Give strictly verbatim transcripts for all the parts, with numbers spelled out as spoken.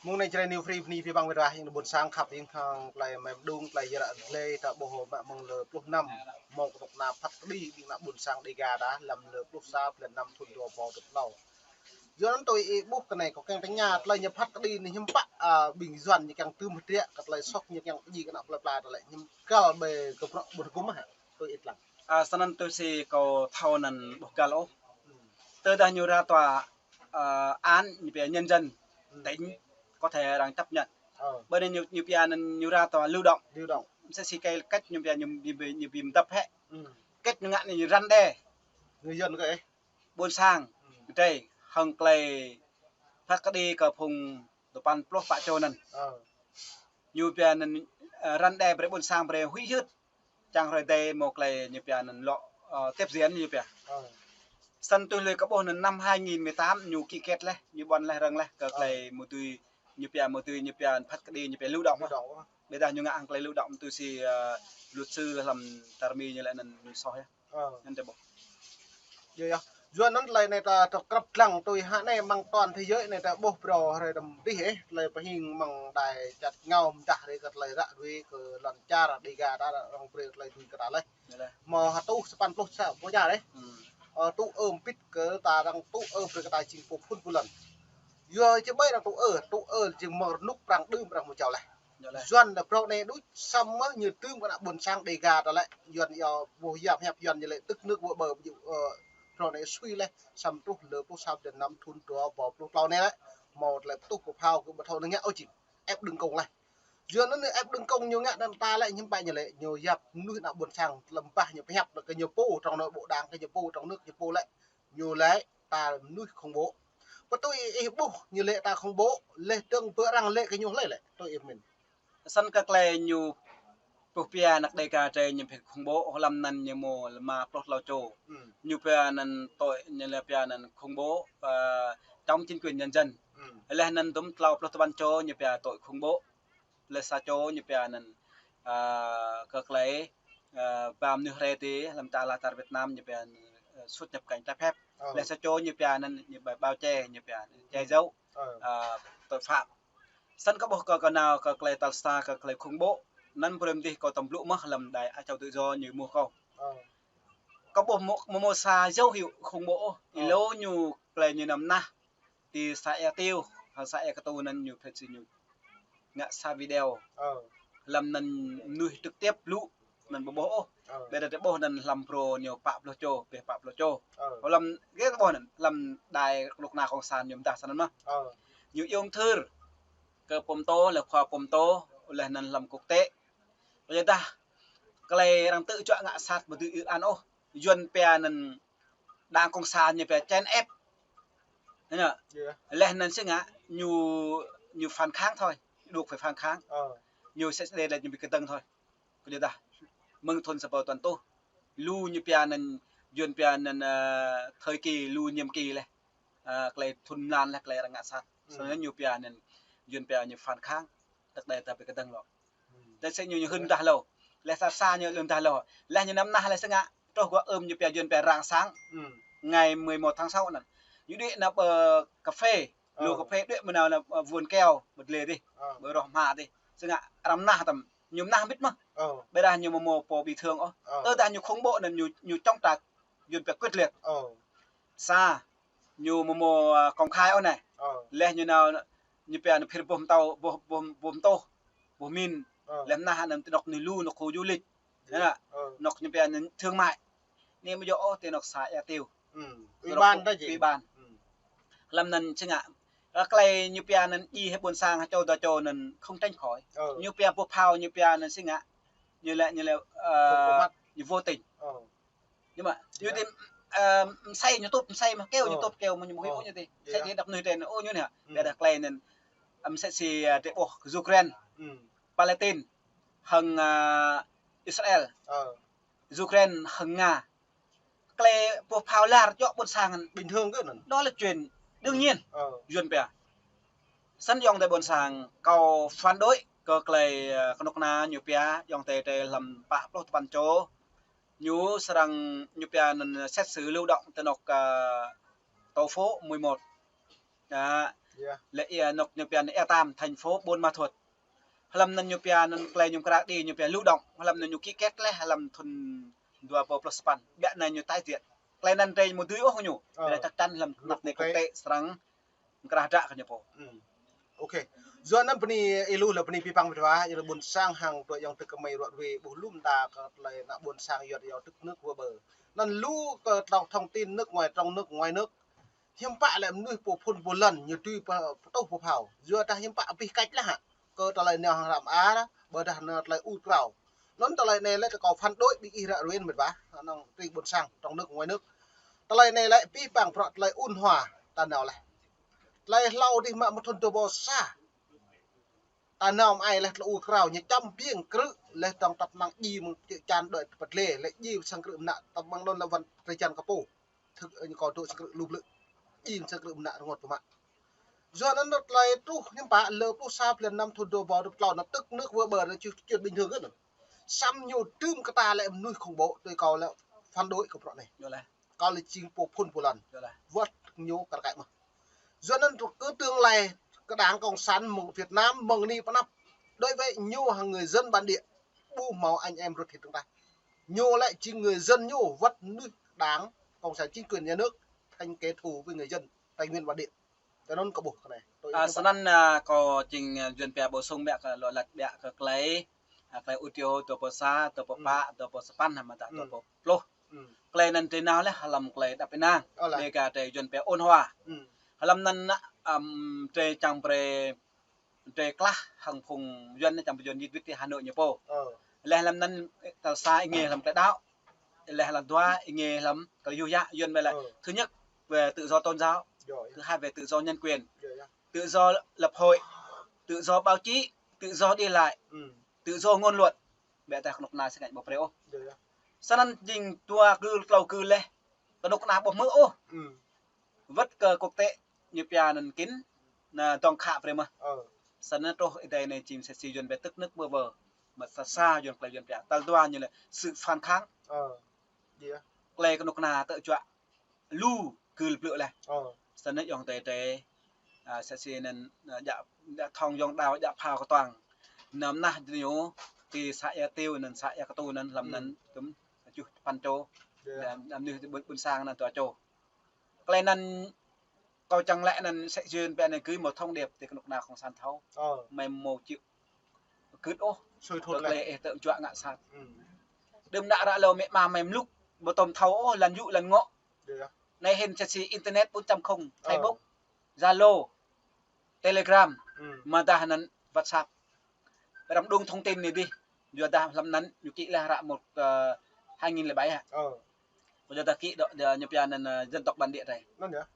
Mơ̆ng anai Jrai New Free bơni abih bang met wa ƀing ƀôn sang khăp ƀing hăng tơlơi mơ̆ng đung tơlơi jrăk glai ta ƀuh mă mơ̆ng lơ pluh năm mơ̆ng kơnuk kơna phat kơđi ƀing ană ƀôn sang Dega ta lăm lơ pluh sa blan năm thun dua rơbâo dua pluh klâo. Yua anŭn tui ih ƀuh tơ anai kâo kiăng tơña tơlơi ñu phat kơđi anai hiư̆m pă, a, ƀing Yuan ñu kiăng tŭ mơdră kơ tơlơi sŏk ñu kiăng kơđi kơ ană plơi pla tơlơi hiư̆m găl ƀơi kơ bruă ƀôn gum hă tui ih lăng. A, snăn tui si kâo thâo anăn ƀu găl ôh. Tơdah ñu ra tòa, a, án ñu pia nhân dân tỉnh có thể rằng chấp nhận. Ƀơi anai ñu, ñu pia anăn ñu ra tòa lưu động. Lưu động. Msĕ si kơ cách ñu pia ñu, ñu, ñu, ñu bi mdăp hĕ. Cách ñu ngă anai ñu răn đe. Người dân kơ ih. Ƀôn sang, drei, hăng tơlơi phat kơđi kơ phung tơpăn pluh pă čô anăn. Ñu pia anăn, ơ, răn đe brei ƀôn sang brei huĭ hyưt. Čang hrơi dei mơ̆ tơlơi ñu pia anăn lŏ, ơ, tiếp diễn ñu pia. Snăn tui lui kơ ƀuh anăn năm hai nghìn mười tám ñu ký kết leh, ñu ƀuăn leh rơ̆ng leh kơ tơlơi mơ̆ tui ñu pia mơ̆ tui ñu pia phat kơđi ñu pia lưu động. Ƀiădah ñu ngă hăng tơlơi lưu động tui si, ơ, luật sư hlăm čar Mi ñu lĕ anăn ñu soh yơh. Anăn tơ ƀuh. Yơh, yơh. Yua anăn tơlơi anai ta, ta krăp lăng tui hă anai mơ̆ng toàn thế giới anai ta ƀuh phrâo hrơi tơm dih ih, tơlơi pơhing mơ̆ng đài čăt ngao mdah rai kơ tơlơi ră ruai kơ lŏn čar Dega ta răng brei tơlơi tui kơ ta leh. Mơ̆ hă tŭ sapăn pluh sa pô ja ih. Ơ, tŭ ơm pit kơ ta răng tŭ ơm brei kơ ta jing pô phun pô lŏn. Yua či ƀai răng tŭ ơ, tŭ ơ jing mơ̆ng rơnŭk prăng đưm răng mơ̆ jao leh. Yuan lĕ phrâo anai đuč, samơ̆ ñu tŭ kơ ană ƀôn sang Dega ta lĕ, Yuan yơh ƀuh yap hiăp Yuan ñu lĕ tức nước vỡ bờ, ơ, phrâo anai sui leh, samơ̆ truh lơ pluh sa blan năm thun dua rơbâo pluh klâo anai lĕ, mơ̆ tơlơi pơtuh pơphao kơ ƀu thâo anăn ngă ôh jing, ép đưng công leh. Yuan anăn ép đưng công ñu ngă anăn ta lĕ hiư̆m pă ñu lĕ, ñu yap mơnuih ană ƀôn sang lăm bah ñu pơhiăp kơ ñu pô trong nội bộ đảng, kơ ñu pô trong nước ñu pô lĕ, ñu lĕ ta mơnuih khủng bố. Pơtui ih ƀuh ñu lĕ ta khủng bố, leh dơ̆ng ƀơi arăng lĕ kơ ñu hlơi lĕ, tui ih mĭn. Snăn kơ tơlơi ñu pơhiăp pia ană Dega drei ñu pia khủng bố, hlăm anăn ñu mơ̆ lĕ rơma pluh klâo čô. Ñu pia anăn tội ñu lĕ pia anăn khủng bố, ơ, chống chính quyền nhân dân. Leh anăn dŭm klâo pluh tơpăn čô ñu pia tội khủng bố. Leh sa čô ñu pia anăn, ơ, kơ tơlơi, ơ, ba mơnuih rai ti hlăm čar lah čar Việt Nam ñu pia anăn, ơ, xuất nhập cảnh trái phép. Leh sa čô ñu pia anăn ñu ba-, bao che, ñu pia anăn che giấu, ơ, tội phạm. Snăn kâo ƀuh kơ, kơ nao kơ tơlơi tal sa kơ tơlơi khủng bố. Anăn brei mơ̆ dih kâo tăm blŭ mơ̆ hlăm đài Á Châu Tự Do ñu mŭt kâo. Kâo ƀuh mơ̆, mơ̆, mơ̆ sa dấu hiệu khủng bố ôh. Ih lu ñu tơlơi ñu năm nah ti xã Ea Tiêu, hăng xã Ea Katu anăn ñu phet si ñu ngă sa video. Hlăm anăn mơnuih trực tiếp blŭ anăn ƀu ƀuh ôh. Ƀiădah drei ƀuh anăn hlăm phrâo ñu pă pluh čô, pĕ pă pluh čô. Hlăm gĕ ƀuh anăn hlăm đài kơnuk kơna cộng sản ñu mdah snăn mơ̆. Ñu iêu mthưr kơ pô mtô, leh khua pô mtô, leh anăn hlăm quốc tế. Ƀiădah tơlơi arăng tŭ juă ngă sat ƀu dưi ư an ôh. Yuan pia anăn đảng cộng sản ñu pia chèn ép. Anăn. Leh anăn si ngă ñu, ñu phản kháng thôi. Đuč phải phản kháng. Ñu sẽ để lại ñu bi kơdơ̆ng thôi. Ƀiădah mơ̆ng thun sa rơbâo tuăn tuh. Lu ñu pia anăn, Yuan pia anăn, ơ, thời kỳ, lu nhiệm kỳ leh. Ơ, tơlơi thun mlan leh tơlơi arăng ngă sat. Snăn ñu pia anăn, Yuan pia ñu phản kháng. Tơdah ta bi kơdơ̆ng lŏ. Tơdah si ñu, ñu hưn mdah lŏ. Leh sa sa ñu lŏ mdah lŏ. Leh ñu năm nah leh si ngă. Truh gua ơm ñu pia Yuan pia rang sang. Ngày mười một tháng sáu anăn. Ñu đuĕ nao ƀơi cà phê. Lu cà phê đuĕ mơ̆ nao, nao, ơ, vườn keo, ƀơi dlê dih. Ƀơi roh hma dih. Si ngă arăng năm nah tăm. Ñu năm nah mĭt mơ̆. Ƀiădah ñu mơ̆ mơ̆ pô bị thương ôh. Tơdah ñu khủng bố anăn ñu, ñu chống trả Yuan pia quyết liệt. Sa, ñu mơ̆ mơ̆, ơ, công khai ôh anai. Leh ñu nao, ñu pia anăn phir boh mtâo, boh, boh, boh mtâo, boh min. Leh năm nah anăn ti anôk anai lu anôk khu du lịch. Anăn, anôk ñu pia anăn thương mại. Anai mơ̆ yơh ôh ti anôk xã Ea Tiêu. Ủy ban ta jing. Ủy ban. Hlăm anăn si ngă. Ơ, tơlơi ñu pia anăn djai hĕ ƀôn sang hă čô dua čô anăn không tránh khỏi. Ñu pia boh phao ñu pia anăn si ngă. Ñu lĕ, ñu lĕ, ơ, ñu vô tình. Nhưng mà ñu ti, ơ, msĕ ñu tŭp, msĕ mơ̆ keo, ñu tŭp keo mơ̆ ñu mơ̆ hyu ñu ti. Msĕ ti đăp nuih ten, ô ñu anai hă. Ƀiădah tơlơi anăn, ơ, msĕ si, ơ, drei ƀuh Ukraine, Palestine, hăng, ơ, Israel. Ukraine hăng Nga. Tơlơi boh phao lar juă ƀôn sang bình thường kơ anăn. Đó là chuyện đương nhiên. Yuan pia. Snăn ayŏng adei ƀôn sang kâo phản đối kơ tơlơi, ơ, kơnuk kơna ñu pia, ayŏng adei drei hlăm pă pluh tơpăn čô. Ñu srăng ñu pia anăn xét xử lưu động ti anôk, ơ, tổ phố mười một. Anăn, Lĕ ia anŏ ñu pia anai Ia Tam, thành phố Buôn Ma Thuột. Hlăm anŭn ñu pia anŭn tơlơi ñu mơkra đĭ ñu pia lưu động. Hlăm anŭn ñu ký kết laih hlăm thŭn dua rơbâo pluh sapăn. Biă anai ñu tái diễn. Tơlơi anŭn drei mơ̆ dưi ôh ñu. Ơ. Lĕ chắc chắn hlăm anăp anai quốc tế srăng mơkra hơdră kơ ñu pô. Ơ. Ok. Yua anŭn bơni ih lu lĕ bơni abih bang mĕt wa, ih lu ƀuôn sang hăng tơlơi ayŏng adơi gơmơi ruă ruê ƀuh lŏm ta kơ tơlơi ană ƀuôn sang yua tơlơi dŏ tơ̆k nơ̆k wơ̆ ƀơ̆. Anŭn lu kơ tơlơi thông tin nước ngoài, trong nước, ngoài nước. Hiư̆m pă lĕ mơnuih pô phŭn pô lăn ñu tui pơ-, pơtuh pơphao. Yua dah hiư̆m pă abih cách lah hă. Kơ tơlơi nao hăng hrăm ar, ƀôdah nao tơlơi ur krao. Anŭn tơlơi anai lĕ kâo phản đối ƀing ih ră ruê mĕt wa. Anŭn tring ƀuôn sang, trong nước, ngoài nước. Tơlơi anai lĕ abih bang bruă tơlơi ôn hòa ta nao laih. Tơlơi hlâo dih mă mơ̆ thŭn dua rơbâo sa. Ta nao mơai laih tơlơi ur krao ñu čăm biêng krư̆ laih dŏng tăp năng djai mơ̆ng čư̆ čan đuaĭ tơpă lĕ, laih djai sang krư̆ mơnă tăp mơ̆ng anŭn lĕ wăn drơi jan kơ pô. Thâo ñu kâo dŏ sang krư̆ lu blư̆. Djai sang krư̆ mơnă rơngot pơmă. Yua anŭn tơlơi truh hiư̆m pă lơ pluh sa blan năm thŭn dua rơbâo dua pluh klâo anŭn tơ̆k nơ̆k wơ̆ ƀơ̆ anŭn čư̆ čư̆ bình thường kơ anŭn. Săm ñu tơm kơ ta lĕ mơnuih khủng bố, tui kâo lĕ phản đối kơ bruă anai. Yua laih. Kâo lĕ jing pô phŭn pô lăn. Yua laih. Wơ̆t ñu kar kaĭ mơ̆n. Yua anŭn kơ tương lai kơ Đảng Cộng sản mơ̆ng Việt Nam mơ̆ng anai pơ anăp. Đối với ñu hăng người dân bản địa. Ƀu hmâo anh em ruột thịt trong ta. Ñu lĕ jing người dân ñu wơ̆t mơnuih Đảng Cộng sản chính quyền nhà nước thành kẻ thù với người dân Tây Nguyên bản địa. Tui anŭn kâo ƀuh kơ anai. Tui anŭn. Snăn, a, kâo jing, a, Yuan pia bổ sung biă kơ lŏ laĭ biă kơ tơlơi, a, tơlơi audio dua rơbâo sa, dua rơbâo pă, dua rơbâo sapăn, hă mơta dua rơbâo pluh. Tơlơi anŭn drei nao laih hlăm tơlơi đăp ênang. Ơ lah. Dega drei Yuan pia ôn hòa. Hlăm anŭn, ăm, drei čang brơi, drei klah hăng phung Yuan anai čang brơi Yuan jit wĭt ti Hà Nội ñu pô. Ơ. Laih hlăm anŭn, tal sa ih ngă hlăm tơlơi đăo. Laih tal dua ih ngă hlăm tơlơi yua yă Yuan mơ̆ lĕ. Ơ. Thứ nhất, về tự do tôn giáo. Yơh, yơh. Thứ hai, về tự do nhân quyền. Yơh, yơh. Tự do lập hội, tự do báo chí, tự do đi lại, tự do ngôn luận. Ƀiă dah kơnuk kơna sĭt ngă ƀu brơi ôh. Yơh, yơh. Snăn jing dua kơ tlâo kơ laih. Kơnuk kơna ƀu hmư̆ ôh. Wơ̆t kơ quốc tế ñu pia anŭn kín, anŭn dŏng khă brơi mơ̆n. Ơ. Snăn truh ih dai anai jing mơsĕ si Yuan pia tơ̆k nơ̆k wơ̆ ƀơ̆. Mơ̆ tal sa Yuan tơlơi Yuan pia. Tal dua ñu lĕ sự phản kháng. Ơ. Yơh. Tơlơi kơnuk kơna tơ̆ juă lu kơ blư̆ laih. Ơ. Snăn ayŏng adơi drei, a, mơsĕ si anŭn, a, djă, djă thŏng yŏng đao, djă phao kơtuang. Anăm nah ñu ti xã Ia Tiêu anŭn, xã Ia Ktu anŭn, hlăm anŭn, tơm, tơjuh tơpăn čô. Yơh. Anăm, anăm ñu ƀuôn, ƀuôn sang anŭn dua čô. Tơlơi anŭn kâo čang lĕ anŭn mơsĕ si Yuan pia anai gửi một thông điệp ti kơnuk kơna cộng sản thâo. Ơ. Mơi ƀu hmâo čư̆ gưt ôh. Sui thut laih. Tơlơi ih tơ̆ juă ngă sat. Đưm đă ră lâo mĕ ama mơi mluk, ƀu tŏm thâo ôh, lŏn yŭ lŏn ngŏ. Yơh. Anai hĭn mơsĕ si internet bốn chấm không, ơ, Facebook, Zalo, Telegram, mơ̆ dah anŭn WhatsApp. Răm đung thông tin anai dih. Yua dah hlăm anŭn ñu ký laih ră một, ơ, hai nghìn lẻ bảy hă. Ơ. Kâo yua dah ký dŏ, yua ñu pia anŭn, ơ, dân tộc bản địa drei. Anŭn yơh.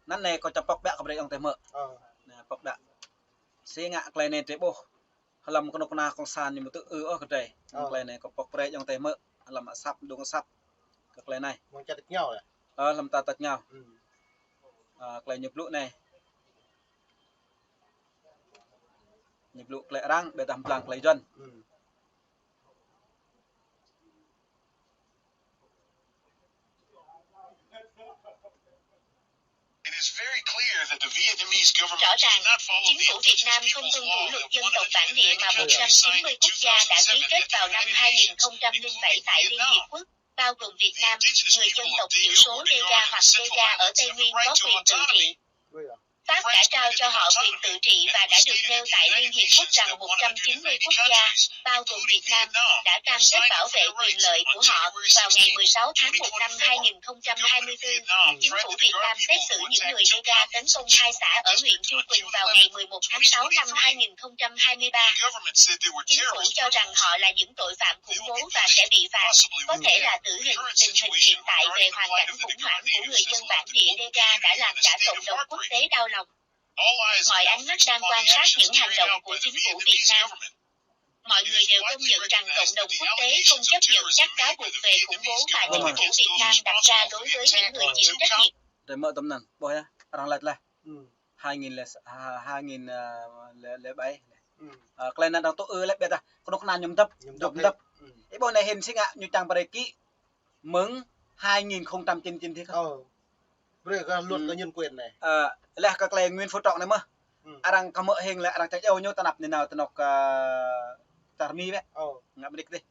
Anŭn anai kâo čang pŏk biă kơ brơi ayŏng adơi hmư̆. Ơ. Anai pŏk biă. Si ngă tơlơi anai drei ƀuh. Hlăm kơnuk kơna cộng sản ñu ƀu tŭ ư ôh kơ drei. Ơ. Tơlơi anai kâo pŏk brơi ayŏng adơi hmư̆. Hlăm asăp đung asăp. Kơ tơlơi anai. Mơ̆ng čar tač rơngiao yơh? Ơ, hlăm ta tač rơngiao. Ơ, tơlơi ñu blŭ anai. Ñu blŭ tơlơi arăng, ƀiă dah pơblang tơlơi Yuan. Rõ ràng, chính phủ Việt Nam không tuân thủ luật dân tộc bản địa mà một trăm chín mươi quốc gia đã ký kết vào năm hai nghìn không trăm lẻ bảy tại Liên Hiệp Quốc, bao gồm Việt Nam, người dân tộc thiểu số Đêga hoặc Đêga ở Tây Nguyên có quyền tự trị. Pháp đã trao cho họ quyền tự trị và đã được nêu tại Liên Hiệp Quốc rằng một trăm chín mươi quốc gia, bao gồm Việt Nam, đã cam kết bảo vệ quyền lợi của họ. Vào ngày mười sáu tháng một năm hai nghìn không trăm hai mươi tư, chính phủ Việt Nam xét xử những người Đêga tấn công hai xã ở huyện Chư Pừng vào ngày mười một tháng sáu năm hai nghìn không trăm hai mươi ba. Chính phủ cho rằng họ là những tội phạm khủng bố và sẽ bị phạt, có thể là tử hình. Tình hình hiện tại về hoàn cảnh khủng hoảng của người dân bản địa Đêga đã làm cả cộng đồng quốc tế đau lòng. Mọi ánh mắt đang quan sát những hành động của chính phủ Việt Nam. Mọi người đều công nhận rằng cộng đồng quốc tế không chấp nhận các cáo buộc về khủng bố mà chính phủ Việt Nam đặt ra đối với những người chịu trách nhiệm. Drei hmư̆ tơm anŭn, ƀuh yơh, arăng laĭ laih. Hai nghìn lẻ, ha-, hai nghìn, ơ, lẻ, lẻ bảy. Ơ, tơlơi anŭn arăng tŭ ư laih ƀiă dah kơnuk kơna ñu mdăp, ñu mdăp. Ih ƀuh anai hĭn si ngă ñu čang brơi ký mơ̆ng hai nghìn không trăm chín mươi chín dih. Ơ. Brơi kơ luật kơ nhân quyền anai. Ơ, Laih kơ tơlơi Nguyễn Phú Trọng anai mơ̆n. Hmm. Arăng kơ mơ̆ hing lĕ arăng čang iâu ñu tơnap ñu nao tơnŏk, ơ, čar Mi bĕ. Ơ. Ngă bơnik dih.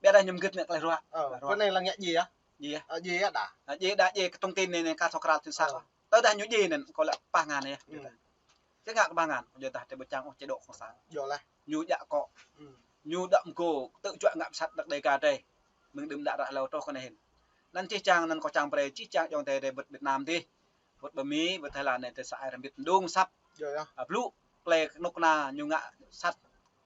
Biă dah ñu mơgĭt mĕ tơlơi ruă. Ơ, ruă. Pơ anai lăng ngă djai yơh? Djai yơh. Ơ, djai yơh dah. Ơ, djai dah, djai kơ thông tin anai, anai kơ thâo krao tin sat. Ơ. Tơdah ñu djai anŭn, kâo lĕ pah ngăn yơh. Hmm. Čang ngă kơ pah ngăn, yua dah tơlơi ƀu čang ôh chế độ cộng sản. Yơh lah. Ñu djă akŏ. Hmm. Ñu djă mơgô, tơjuă ngă pơsat đăk Đêga drei. Mơ̆ng đưm đă ră hlâo truh kơ anai hĭn. Anŭn čih čang, anŭn kâo čang brơi, čih čang ayŏng adơi drei wơ̆t Việt Nam dih. Wơ̆t pơ Mi, wơ̆t Thái Lan anai, tơlơi sa ai rơmbit mơđung săp. Yơh, yơh. Ơ, blŭ, tơlơi kơnuk kơna ñu ngă sat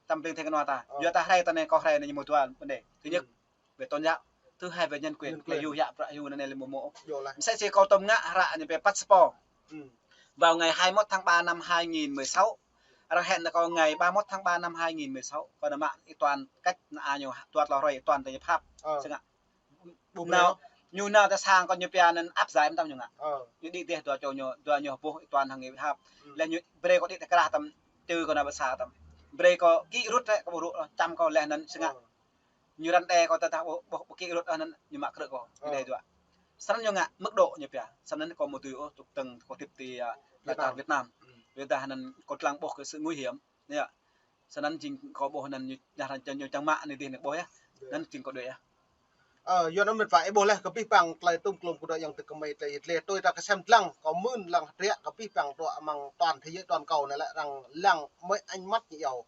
tăm pling theng kơnua ta. Ơ. Yua ta hrơi ta anai, kâo hrơi anai ñu mơ̆ dua vấn đề. Thứ nhất, hmm, về tôn giáo. Thứ hai, về nhân quyền. Nhân quyền. Tơlơi hyu hiăp, prăk hyu anai lĕ mơ̆ mơ̆. Yơh lah. Msĕ si kâo tơm ngă hră ñu pia passport. Hmm. Vào ngày hai mươi mốt tháng ba năm hai nghìn mười sáu. Arăng hẹn kâo ngày ba mươi mốt tháng ba năm hai nghìn mười sáu. Kâo nao mă ituan cách na ñu, dua tlâo hrơi ituan tơ ñu pơhăp. Ơ. Sĕ ngă. Ƀu brơi nao, ôh. Ñu nao tơ sang kâo ñu pia anŭn áp giải mơtam ñu ngă. Ơ. Ñu đĭ dih dua čô ñu, dua ñu ƀuh ituan hăng ñu pơhăp. Hmm. Laih ñu brơi kâo đĭ tơ krah tăm, čư kâo nao pơ sa tăm. Brơi kâo kĭ rŭt lĕ, kâo ƀu rŭt, čăm kâo laih anŭn sĕ ngă. Ơ. Ñu răn đe kâo tơdah ƀu, ƀu, ƀu kĭ rŭt anŭn ñu mă krư̆ kâo, ñu, ơ, đe dua. Sơnăn ñu ngă, mức độ ñu pia. Sơnăn kâo ƀu tui ôh, tŭk tơ̆ng kâo hơdip ti, ơ, Việt Nam. Čar Việt Nam. Hmm. Yua dah anŭn kâo lăng ƀuh kơ sự nguy hiểm. Yơh. Sơnăn jing kâo ƀuh anŭn ñu, ñu čang mă anai dih anai ƀuh yơh. Yơh. Anŭn jing kâo đuaĭ yơh. Ơ, yua anŭn mĕt wa ih ƀuh laih kơ abih bang tơlơi tŭm klum kơ dŏ ayŏng adơi kơmơi tơlơi yit lĕ, tui ta kơ sem dlăng, kâo mưn lăng hơdră kơ abih bang dŏ amăng toàn thế giới toàn cầu anai lĕ arăng lăng mơi anh mắt ñu iâu.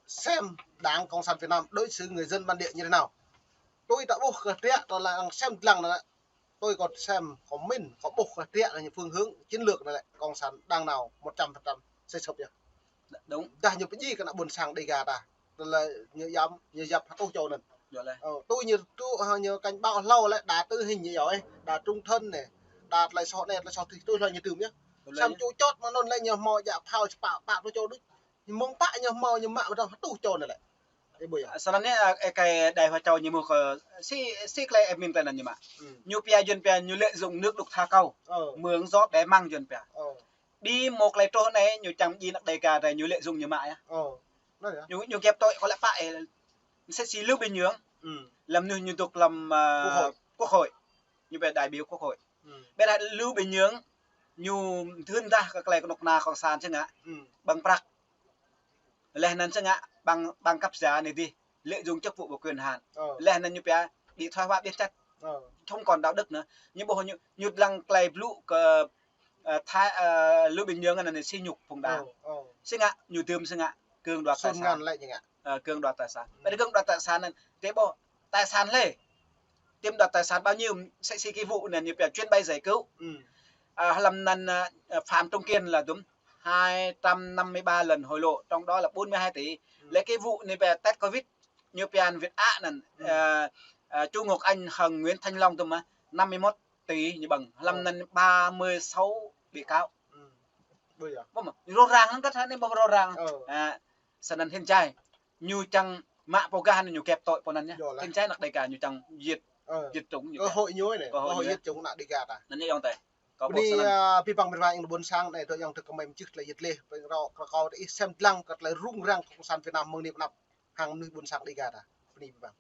Xem Đảng Cộng sản Việt Nam đối xử người dân bản địa như thế nào. Tui ta ƀuh kơ hơdră ta lăng sem dlăng anai lĕ. Tui kâo sem, kâo mĭn, kâo ƀuh kơ hơdră anai ñu phương hướng chiến lược anai lĕ Cộng sản đang nao một trăm phần trăm sẽ sụp yơh. Đúng. Dah ñu pơdjai kơ ană ƀôn sang Đêga ta. Tơlơi ñu yăm, ñu yap hơtuh čô anŭn. Yơh lah. Ơ, tui ñu tŭ, ha, ñu cảnh báo hlâo lĕ đa tử hình ñu yơh, đa trung thân anai, đa tơlơi soh anai, tơlơi soh adih, tui hlơi ñu tŭm yơh. Tui hlơi. Sem ñu čut mơ̆ng anŭn lĕ ñu hmâo djă phao pă, pă pluh čô đôč. Ñu mơ̆ng pă ñu hmâo ñu mă mơ̆ng dong hơtuh čô anai lĕ. Ơ, ƀu yơh. Sơnăn anai, ơ, ơ, kơ Đại Hội Châu ñu mơ̆ kơ si, si tơlơi admin tơ anŭn ñu mă. Hmm. Ñu pia Yuan pia ñu lợi dụng nước đục thả câu. Ơ. Mương gió bẻ măng Yuan pia. Ơ. Ƀing mơ̆ tơlơi truh anai ñu čang djai ană Đêga drei ñu lợi dụng ñu mă yơh. Ơ. Anai yơh. Ñu, ñu ghép tội kơ lĕ pă, ơ, msĕ si Lưu Bình Nhưỡng. Hmm. Lăm anŭn ñu dŏ lăm, ơ, Quốc hội. Quốc hội. Ñu pia đại biểu Quốc hội. Hmm. Ƀiă dah Lưu Bình Nhưỡng ñu dưn dah kơ tơlơi kơnuk kơna cộng sản sĕ ngă. Hmm. Bằng prăk. Laih anŭn sĕ ngă bằng, bằng cấp giả anai dih, lợi dụng chức vụ và quyền hạn. Ơ. Laih anŭn ñu pia điện thoại hóa biến chất. Ơ. Không còn đạo đức nữa. Ñu ƀuh ñu, ñu lăng tơlơi blŭ kơ, ơ, Thái, ơ, Lưu Bình Dưỡng anŭn sĭ nhục phung đảng. Ơ, ơ. Sĕ ngă, ñu dưm sĕ ngă, kơng đoạt tài sản. Sum ngăn lĕ ñu ngă. Ơ, kơng đoạt tài sản. Ừ. Ƀiă dah kơng đoạt tài sản anŭn, tơdah ƀuh tài sản lĕ. Chiếm đoạt tài sản bao nhiêu, msĕ si cái vụ anŭn ñu pia chuyến bay giải cứu. Ừ. Ơ, lăm anŭn, ơ, ơ, Phạm Trung Kiên là đúng hai trăm năm mươi ba lần hối lộ, trong đó là bốn mươi hai tỷ. Ừ. Lĕ cái vụ anai pia test covid, ñu pia Việt Á anŭn, ừ, ơ, ơ, Chu Ngọc Anh hăng Nguyễn Thanh Long tơm mơ̆, năm mươi mốt tỷ ñu ƀơ̆ng. Lăm, ừ, anŭn ba mươi sáu bị cáo. Ừ. Ƀu yơh. Ƀu mơ̆, rõ ràng lắm, kơ anai ƀu rõ ràng. Ừ. Ơ, sơnăn hĭn čai. Ñu čang mă pô gah anŭn ñu ghép tội pô anŭn yơh. Yơh lah. Hĭn čai ană Đêga ñu čang diệt, ừ, diệt chủng ñu. Cơ hội ñu anai, cơ hội ñu. Cơ hội diệt chủng ană Đêga ta. Anŭn ñu ayŏng adơi. Kâo ƀuh sơnăn. Bơni, ơ, abih bang mĕt wa ayŏng ƀôn sang anai, tơ ayŏng adơi kơmơi mơčih tơlơi yit lĕ, pơrơkâo, pơrơkâo ih sem dlăng kơ tơlơi rŭng răng cộng sản Việt Nam mơ̆ng anai pơ anăp hăng mơnuih ƀôn sang Đêga ta. Bơni abih bang.